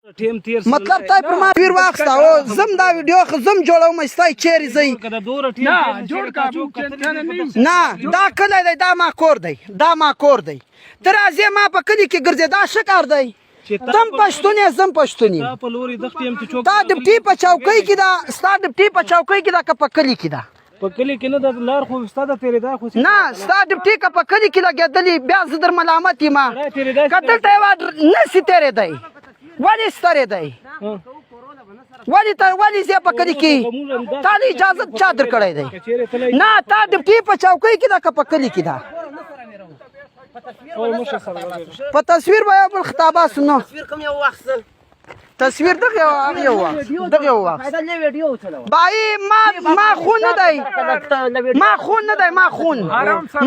ټیم تیر مطلب تای پر ما ویر واخسته او زم دا ویډیو خو زم جوړوم ستای چیرې ځئ؟ نه جوړ کا نه، دا کلی دی، دا ما کور دی، دا ما کور دی. ته راځې ما په کلي کې ګرځې، دا ښه کار دی؟ تم پښتون یې، زم پښتون یم. په لوري دښتې هم چې چوک تا ډپټي په چوکۍ کې ده، ستا ډپټي په چوکۍ کې ده که په کلي کې ده؟ په کلي کې نه د لار خو ستا د تیرېدا خو نه، ستا ډپټي که په کلي کې لګېدلې بیا زه در ملامت یم. که دلته یوه نه سي تېرېدی، ولې سترېدی؟ ولې ته ولې ځې په کلي کې؟ تا له اجازه چا درکړی دی؟ نه، تا ډپټي په چوکۍ کې ده که په کلي کې ده؟ په تصویر به یو بل خطا باسو. نو تصویر دغه هغه یو وخت، دغه یو وخت. بای ما خون نه دی، ما خون نه دی،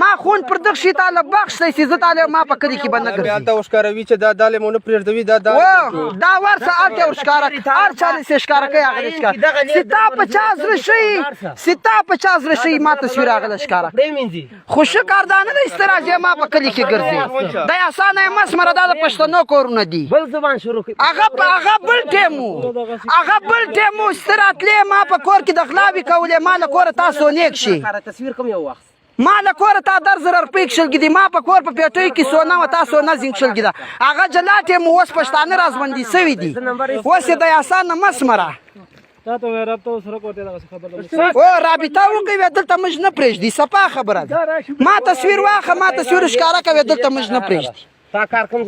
ما خون پر دغه شي تعالی بخش دی چې زه تعالی ما په کلي کې بنه ګرځي. بیا ته وښکاروي چې دا دالې مونږ پرېږدوي، دا دا و دا ورسه هلته ورښکاره، هر چا دې ښکاره کوي هغه دې ښکاره. ستا په چا زړه شي، ستا په چا زړه شي، ما تصویر هغه ښکاره. خو ښه کار دا نه دی چې ته راځې ما په کلي کې ګرځې. دی اسانه یې مسمره، دا د پښتنو کورونه دي. بل زبان شروع کړي. هغه بل ټیم و، هغه بل ټیم و چې ته راتلې ما په کور کې د غلاوې کولې. ما له کوره تا سونې کښې تصویر کوم یو وخت ما له کوره تا در زره روپۍ کښلګې دي. ما په کور په پیټۍ کې سونه وه، تا سونه ځین کښلګې ده. هغه جلا ټیم و، اوس پښتانه راژوندي سوي دي. اوس یې د اسانه مسمره. تا ته رابطه سره کوته دغه خبره. او رابطه وکوي، دلته موږ نه پرېږدي. صفا خبره ده. ما تصویر واخه، ما تصویر ښکاره کوي، دلته موږ نه پرېږدي. تا کار کوم ځای؟